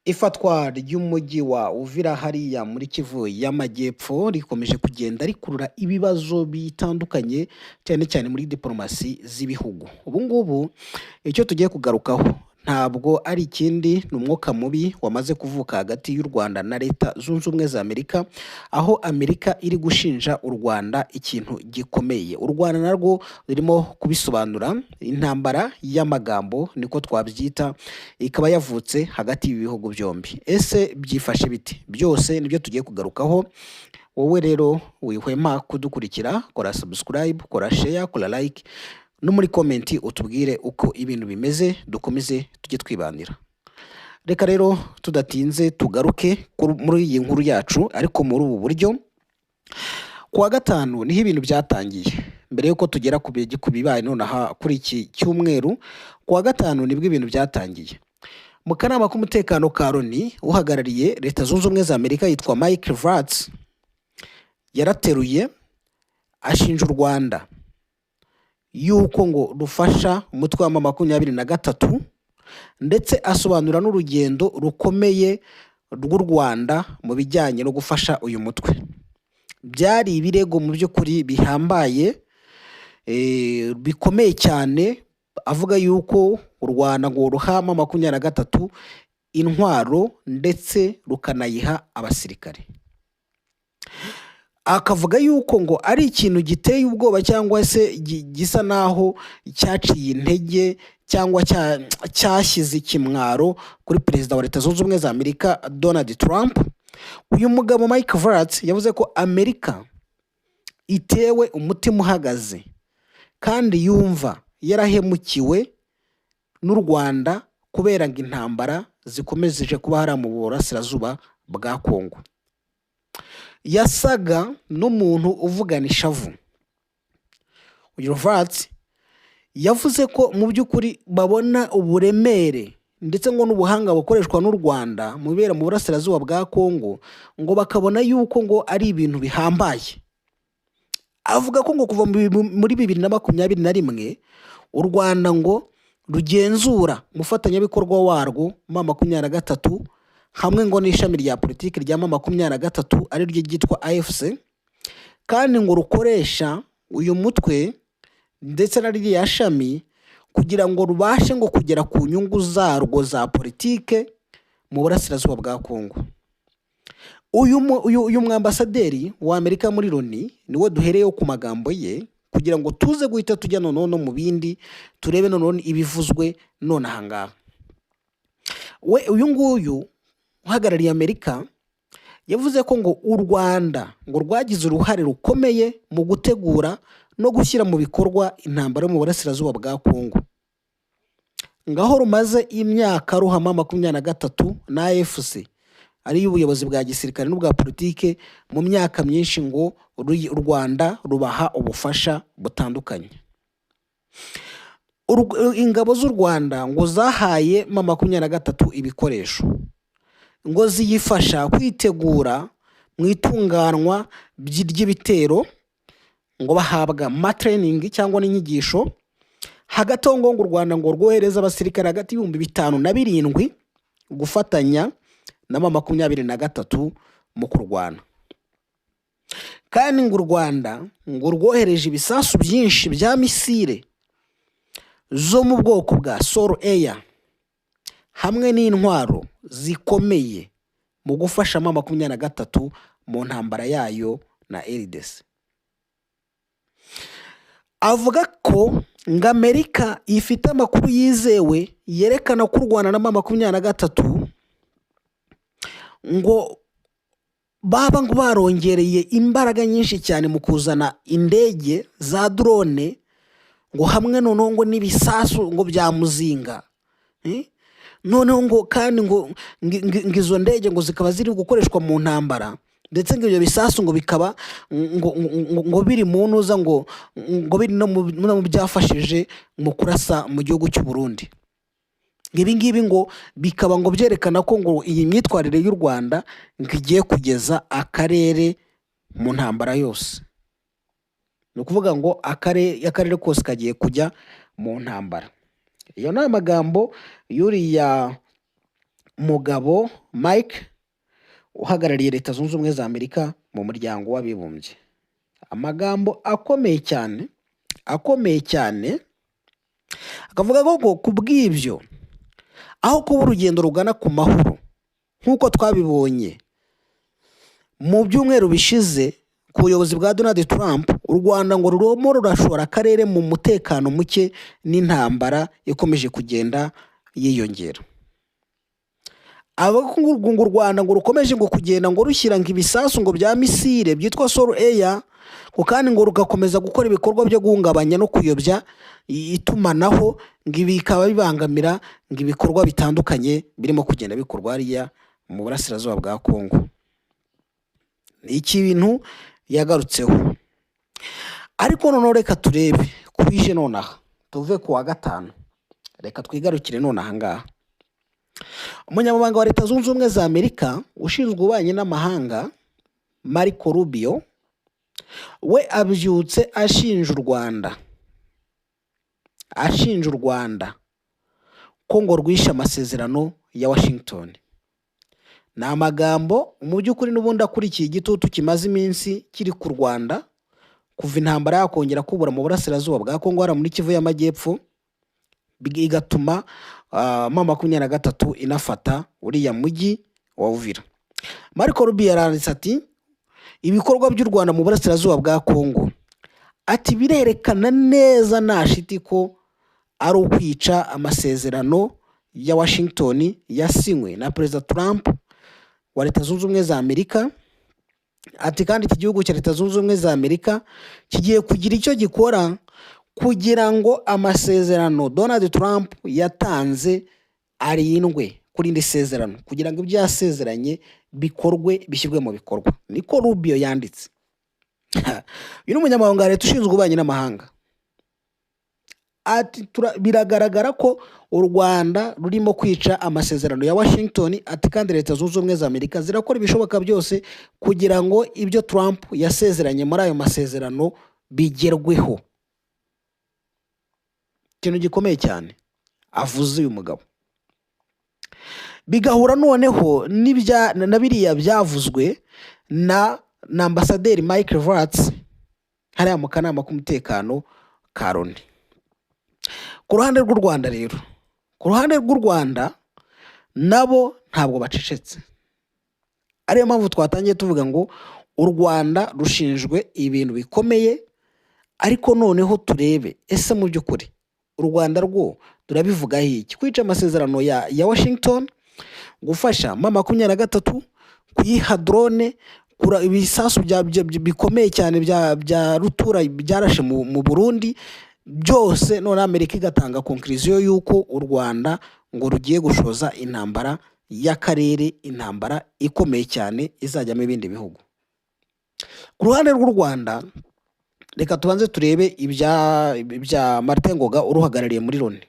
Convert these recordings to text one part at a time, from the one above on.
Ifatwa ry'umujyi wa Uvira hariya muri Kivu y'Amajyepfo rikomeje kugenda rikurura ibibazo bitandukanye, cyane cyane muri diporomasi z'ibihugu. Ubu ngubu icyo tugiye kugarukaho ntabwo ari ikindi, ni umwuka mubi wamaze kuvuka hagati y'u Rwanda na Leta Zunze Ubumwe za Amerika, aho Amerika iri gushinja u Rwanda ikintu gikomeye. U Rwanda narwo rurimo kubisobanura, intambara y'amagambo niko twabyita, ikaba yavutse hagati y'ibihugu byombi. Ese byifashe bite? Byose nibyo tugiye kugarukaho. Wowe rero wihwema kudukurikira, kora subscribe, kora share, kora like, no muri comment utubwire uko ibintu bimeze, dukomeze tujye twibanira. Reka rero tudatinze tugaruke muri iyi nkuru yacu, ariko muri ubu buryo. Ku wa gatanu niho ibintu byatangiye. Mbere y'uko tugera ku bibaye nonaha kuri iki cyumweru, ku wa gatanu nibwo ibintu byatangiye. Mu kanama k'umutekano ka Loni, uhagarariye Leta Zunze Ubumwe za Amerika yitwa Mike Waltz yarateruye ashinja u Rwanda yuko ngo rufasha umutwe wa M23, ndetse asobanura n'urugendo rukomeye rw'u Rwanda mu bijyanye no gufasha uyu mutwe. Byari ibirego mu by'ukuri bihambaye, bikomeye cyane, avuga yuko u Rwanda ngo ruha M23 intwaro ndetse rukanayiha abasirikare. Akavuga yuko ngo ari ikintu giteye ubwoba cyangwa se gisa naho cyaciye intege cyangwa cyashyize ikimwaro kuri Perezida wa Leta Zunze Ubumwe za Amerika Donald Trump. Uyu mugabo Mike Waltz yavuze ko Amerika itewe umutima uhagaze kandi yumva yarahemukiwe n'u Rwanda kubera ngo intambara zikomeje kuba hariya mu burasirazuba bwa Kongo. Yasaga n'umuntu uvugana ishavu. Uyu Waltz yavuze ko mu by'ukuri babona uburemere ndetse ngo n'ubuhanga bukoreshwa n'u Rwanda mu bibera mu burasirazuba bwa Kongo, ngo bakabona yuko ngo ari ibintu bihambaye. Avuga ko ngo kuva muri 2021 u Rwanda ngo rugenzura umufatanyabikorwa warwo M23, hamwe ngo n'ishami rya politiki rya M23 ari ryo ryitwa AFC, kandi ngo rukoresha uyu mutwe ndetse na ririya shami kugira ngo rubashe ngo kugera ku nyungu zarwo za politike mu burasirazuba bwa Kongo. Uyu mwambasaderi wa Amerika muri Loni niwe duhereyeho ku magambo ye kugira ngo tuze guhita tujya noneho no mu bindi, turebe noneho ibivuzwe none aha ngaha. We uyu nguyu uhagarariye Amerika yavuze ko ngo u Rwanda ngo rwagize uruhare rukomeye mu gutegura no gushyira mu bikorwa intambara yo mu burasirazuba bwa Kongo, ngaho rumaze imyaka ruha M23 na AFC, ariyo ubuyobozi bwa gisirikare n'ubwa politike. Mu myaka myinshi ngo u Rwanda rubaha ubufasha butandukanye. Ingabo z'u Rwanda ngo zahaye M23 ibikoresho, ngo ziyifasha kwitegura mu itunganwa ry'ibitero, ngo bahabwa ma training cyangwa n'inyigisho. Hagati aho ngo u Rwanda ngo rwohereza abasirikare hagati y'ibihumbi 5 na 7 gufatanya na M23 mu kurwana. Kandi ngo u Rwanda ngo rwohereje ibisasu byinshi bya misile zo mu bwoko bwa sol air hamwe n'intwaro zikomeye mu gufasha M23 mu ntambara yayo na RDC. Avuga ko ngo Amerika ifite amakuru yizewe yerekana ko u Rwanda na M23 ngo baba ngo barongereye imbaraga nyinshi cyane mu kuzana indege za drone, ngo hamwe noneho ngo n'ibisasu ngo bya muzinga. Noneho ngo kandi ngo izo ndege ngo zikaba ziri gukoreshwa mu ntambara, ndetse ngo ibyo bisasu ngo bikaba ngo biri mu ntuza, ngo biri no mu byafashije mu kurasa mu gihugu cy'u Burundi. Ibi ngibi ngo bikaba ngo byerekana ko ngo iyi myitwarire y'u Rwanda ngo igiye kugeza akarere mu ntambara yose. Ni ukuvuga ngo akarere kose kagiye kujya mu ntambara. Iyo ni amagambo y'uriya Mugabo Mike uhagarariye Leta Zunze Ubumwe za Amerika mu Muryango w'Abibumbye. Amagambo akomeye cyane, akomeye cyane, akavuga ko ku bw'ibyo aho kuba urugendo rugana ku mahoro nk'uko twabibonye mu byumweru bishize ku buyobozi bwa Donald Trump, u Rwanda ngo rurimo rurashora akarere mu mutekano muke n'intambara ikomeje kugenda yiyongera. Avuga ko ngo u Rwanda ngo rukomeje ngo kugenda ngo rushyira ngo ibisasu ngo bya misile byitwa Sol Air, ngo kandi ngo rugakomeza gukora ibikorwa byo guhungabanya no kuyobya itumanaho, ngo ibi bikaba bibangamira ngo ibikorwa bitandukanye birimo kugenda bikorwa hariya mu burasirazuba bwa Kongo. Ni ikintu yagarutseho. Ariko noneho reka turebe ku bije nonaha, tuve ku wa gatanu, reka twigarukire nonaha ngaha. Umunyamabanga wa Leta Zunze Ubumwe za Amerika ushinzwe ububanyi n'amahanga, Marco Rubio, we abyutse ashinja u Rwanda, ashinja u Rwanda ko ngo rwishe amasezerano ya Washington. Ni amagambo mu by'ukuri n'ubundi akurikiye igitutu kimaze iminsi kiri ku Rwanda kuva intambara yakongera kubura mu burasirazuba bwa Kongo, hariya muri Kivu y'Amajyepfo, igatuma M23 inafata uriya mujyi wa Uvira. Marco Rubio yaranditse ati ibikorwa by'u Rwanda mu burasirazuba bwa Kongo, ati birerekana neza nta shiti ko ari ukwica amasezerano ya Washington yasinywe na Perezida Trump wa Leta Zunze Ubumwe za Amerika. Ati kandi iki gihugu cya Leta Zunze Ubumwe za Amerika kigiye kugira icyo gikora kugira ngo amasezerano Donald Trump yatanze arindwe, kuri iri sezerano, kugira ngo ibyo yasezeranye bikorwe, bishyirwe mu bikorwa. Niko Rubio yanditse. Uyu ni umunyamabanga wa leta ushinzwe ububanyi n'amahanga. Ati biragaragara ko u Rwanda rurimo kwica amasezerano ya Washington. Ati kandi Leta Zunze Ubumwe za Amerika zirakora ibishoboka byose kugira ngo ibyo Trump yasezeranye muri ayo masezerano bigerweho. Ikintu gikomeye cyane avuze uyu mugabo, bigahura noneho n'ibya na biriya byavuzwe na ambasaderi Mike Waltz hariya mu kanama k'umutekano ka Loni. Ku ruhande rw'u Rwanda rero, ku ruhande rw'u Rwanda nabo ntabwo bacecetse, ariyo mpamvu twatangiye tuvuga ngo u Rwanda rushinjwe ibintu bikomeye. Ariko noneho turebe, ese mu by'ukuri u Rwanda rwo turabivugaho iki? Kwica amasezerano ya Washington, gufasha M23, kuyiha drone, ibisasu bikomeye cyane bya rutura byarashe mu Burundi byose, none Amerika igatanga conclusion y'uko u Rwanda ngo rugiye gushoza intambara y'akarere, intambara ikomeye cyane izajyamo ibindi bihugu. Ku ruhande rw'u Rwanda, reka tubanze turebe ibya Martin Ngoga uruhagarariye muri Loni.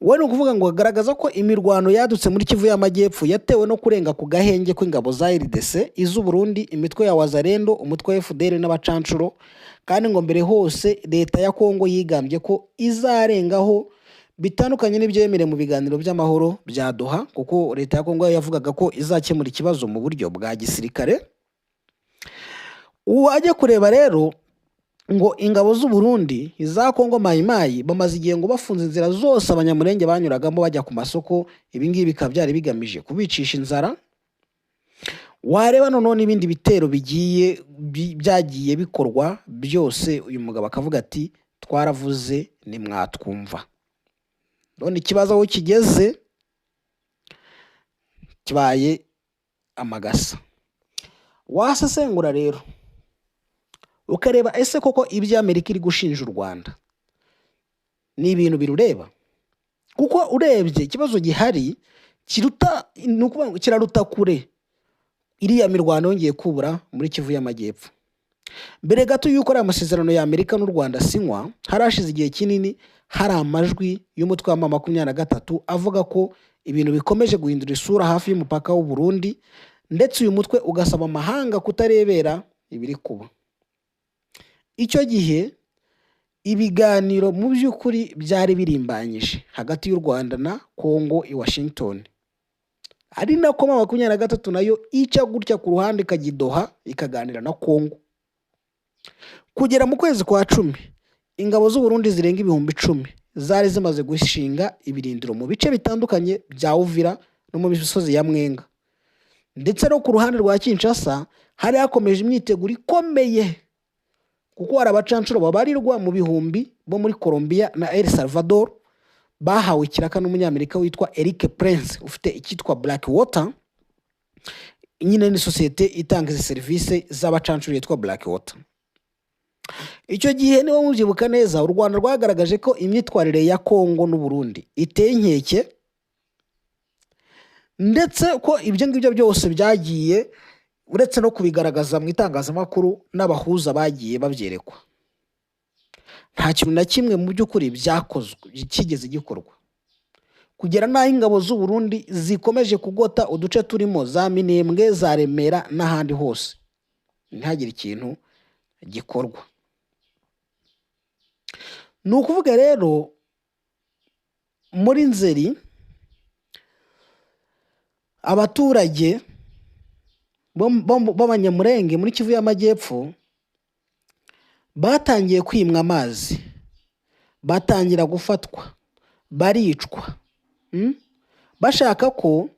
We ni ukuvuga ngo agaragaza ko imirwano yadutse muri Kivu y'Amajyepfo yatewe no kurenga ku gahenge kw'ingabo za RDC, iz'u Burundi, imitwe ya Wazalendo, umutwe wa FDL n'abacanshuro. Kandi ngo mbere hose leta ya Kongo yigambye ko izarengaho bitandukanye n'ibyo yemerewe mu biganiro by'amahoro bya Doha, kuko leta ya Kongo yavugaga ko izakemura ikibazo mu buryo bwa gisirikare. Wajya kureba rero ngo ingabo z'u Burundi, iza Kongo, Mayimayi, bamaze igihe ngo bafunze inzira zose Abanyamulenge banyuragamo bajya ku masoko. Ibi ngibi bikaba byari bigamije kubicisha inzara. Wareba noneho n'ibindi bitero bigiye byagiye bikorwa byose, uyu mugabo akavuga ati twaravuze ntimwatwumva, none ikibazo aho kigeze kibaye amagasa. Wasesengura rero ukareba, ese koko ibyo Amerika iri gushinja u Rwanda ni ibintu birureba? Kuko urebye ikibazo gihari kiruta, ni ukuvuga ngo kiraruta kure iriya mirwano yongeye kubura muri Kivu y'Amajyepfo. Mbere gato y'uko ariya masezerano ya Amerika n'u Rwanda asinywa, hari hashize igihe kinini hari amajwi y'umutwe wa M23 avuga ko ibintu bikomeje guhindura isura hafi y'umupaka w'u Burundi, ndetse uyu mutwe ugasaba amahanga kutarebera ibiri kuba. Icyo gihe ibiganiro mu by'ukuri byari birimbanyije hagati y'u Rwanda na Kongo i Washington. Ari nako M23 nayo ica gutya ku ruhande ikajya i Doha ikaganira na Kongo. Kugera mu kwezi kwa 10, ingabo z'u Burundi zirenga 10,000 zari zimaze gushinga ibirindiro mu bice bitandukanye bya Uvira no mu misozi ya Mwenga. Ndetse no ku ruhande rwa Kinshasa hari hakomeje imyiteguro ikomeye, kuko hari abacanshuro babarirwa mu bihumbi bo muri Colombia na El Salvador bahawe ikiraka n'umunyamerika witwa Eric Prince ufite icyitwa Blackwater. Nyine ni sosiyete itanga izi serivisi z'abacanshuro yitwa Blackwater. Icyo gihe, niba mubyibuka neza, u Rwanda rwagaragaje ko imyitwarire ya Kongo n'u Burundi iteye inkeke, ndetse ko ibyo ngibyo byose byagiye, uretse no kubigaragaza mu itangazamakuru, n'abahuza bagiye babyerekwa, nta kintu na kimwe mu by'ukuri byakozwe kigeze gikorwa, kugera n'aho ingabo z'u Burundi zikomeje kugota uduce turimo za Minembwe, za Remera n'ahandi hose, ntihagire ikintu gikorwa. Ni ukuvuga rero, muri Nzeri abaturage b'Abanyamurenge muri Kivu y'Amajyepfo batangiye kwimwa amazi, batangira gufatwa, baricwa, Bashaka ko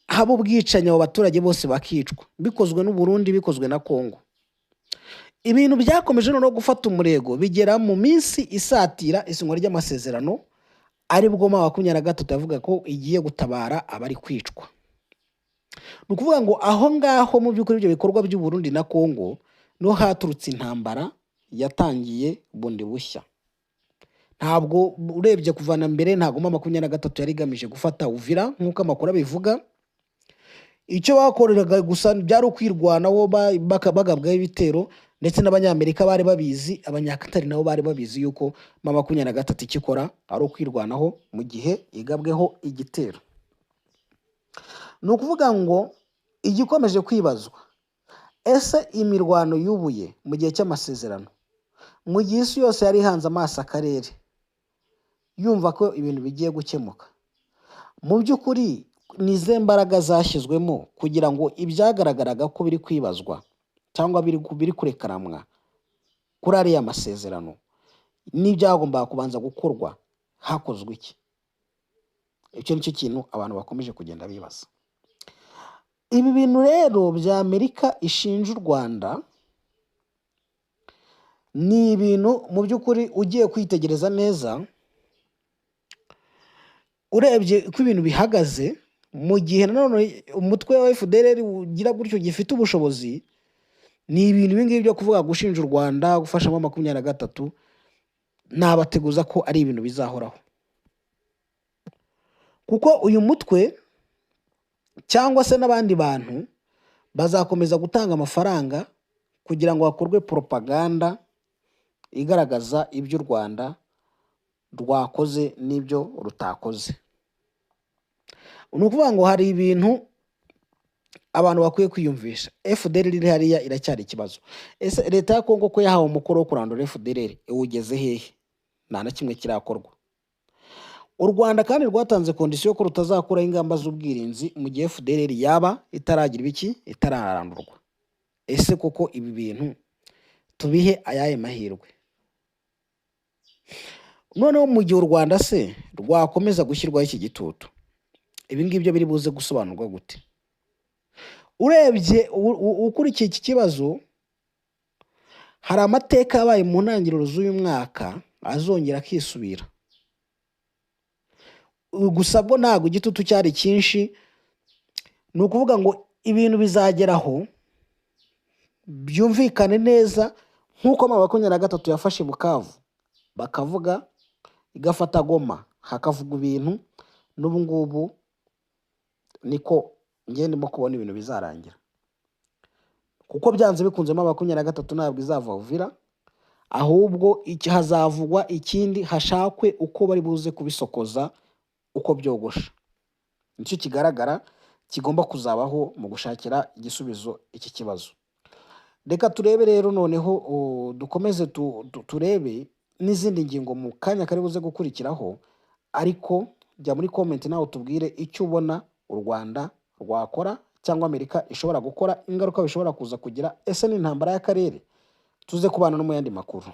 haba ubwicanyi, abo baturage bose bakicwa, bikozwe n'u Burundi, bikozwe na Kongo. Ibintu byakomeje noneho gufata umurego bigera mu minsi isatira isinywa ry'amasezerano, aribwo M23 yavuga ko igiye gutabara abari kwicwa. Ni ukuvuga ngo aho ngaho mu by'ukuri ibyo bikorwa by'u Burundi na Kongo niho haturutse intambara yatangiye bundi bushya. Ntabwo urebye kuva na mbere, ntabwo M23 yari igamije gufata Uvira nk'uko amakuru abivuga. Icyo bakoreraga gusa byari ukwirwanaho bagabwaho ibitero, ndetse n'Abanyamerika bari babizi, Abanyakatari nabo bari babizi yuko M23 icyo ikora ari ukwirwanaho mu gihe igabweho igitero. Ni ukuvuga ngo igikomeje kwibazwa, ese imirwano yubuye mu gihe cy'amasezerano, mu gihe isi yose yari ihanze amaso akarere yumva ko ibintu bigiye gukemuka, mu by'ukuri ni izihe mbaraga zashyizwemo kugira ngo ibyagaragaraga ko biri kwibazwa cyangwa biri kurekaramwa kuri ariya masezerano n'ibyagombaga kubanza gukorwa, hakozwe iki? Icyo ni cyo kintu abantu bakomeje kugenda bibaza. Ibi bintu rero bya Amerika ishinja u Rwanda ni ibintu mu by'ukuri ugiye kwitegereza neza, urebye uko ibintu bihagaze, mu gihe nanone umutwe wa FDLR ugira gutyo gifite ubushobozi, ni ibintu ibi ngibi byo kuvuga gushinja u Rwanda gufashamo 23, nabateguza ko ari ibintu bizahoraho, kuko uyu mutwe cyangwa se n'abandi bantu bazakomeza gutanga amafaranga kugira ngo hakorwe propaganda igaragaza ibyo u Rwanda rwakoze n'ibyo rutakoze. Ni ukuvuga ngo hari ibintu abantu bakwiye kwiyumvisha. FDLR iri hariya iracyari ikibazo. Ese leta ya Kongo ko yahawe umukoro wo kurandura FDLR, iwugeze hehe? Nta na kimwe kirakorwa. U Rwanda kandi rwatanze condition ko rutazakuraho ingamba z'ubwirinzi mu gihe FDLR yaba itaragira ibiki, itararandurwa. Ese koko ibi bintu tubihe ayahe mahirwe? Noneho mu gihe u Rwanda se rwakomeza gushyirwaho iki gitutu, ibi ngibyo biri buze gusobanurwa gute? Urebye ukurikiye iki kibazo, hari amateka yabaye mu ntangiriro z'uyu mwaka azongera akisubira. Gusa bwo ntabwo igitutu cyari cyinshi. Ni ukuvuga ngo ibintu bizageraho byumvikane neza nk'uko M23 yafashe Bukavu bakavuga, igafata Goma hakavuga ibintu, n'ubu ngubu niko njye ndimo kubona ibintu bizarangira, kuko byanze bikunze M23 ntabwo izava Uvira, ahubwo hazavugwa ikindi, hashakwe uko bari buze kubisokoza uko byogosha. Nicyo kigaragara kigomba kuzabaho mu gushakira igisubizo iki kibazo. Reka turebe rero noneho, dukomeze turebe n'izindi ngingo mu kanya kari buze gukurikiraho, ariko jya muri comment nawe utubwire icyo ubona. U Rwanda rwakora cyangwa Amerika ishobora gukora, ingaruka bishobora kuza kugira. Ese ni intambara y'akarere? Tuze kubana no mu yandi makuru.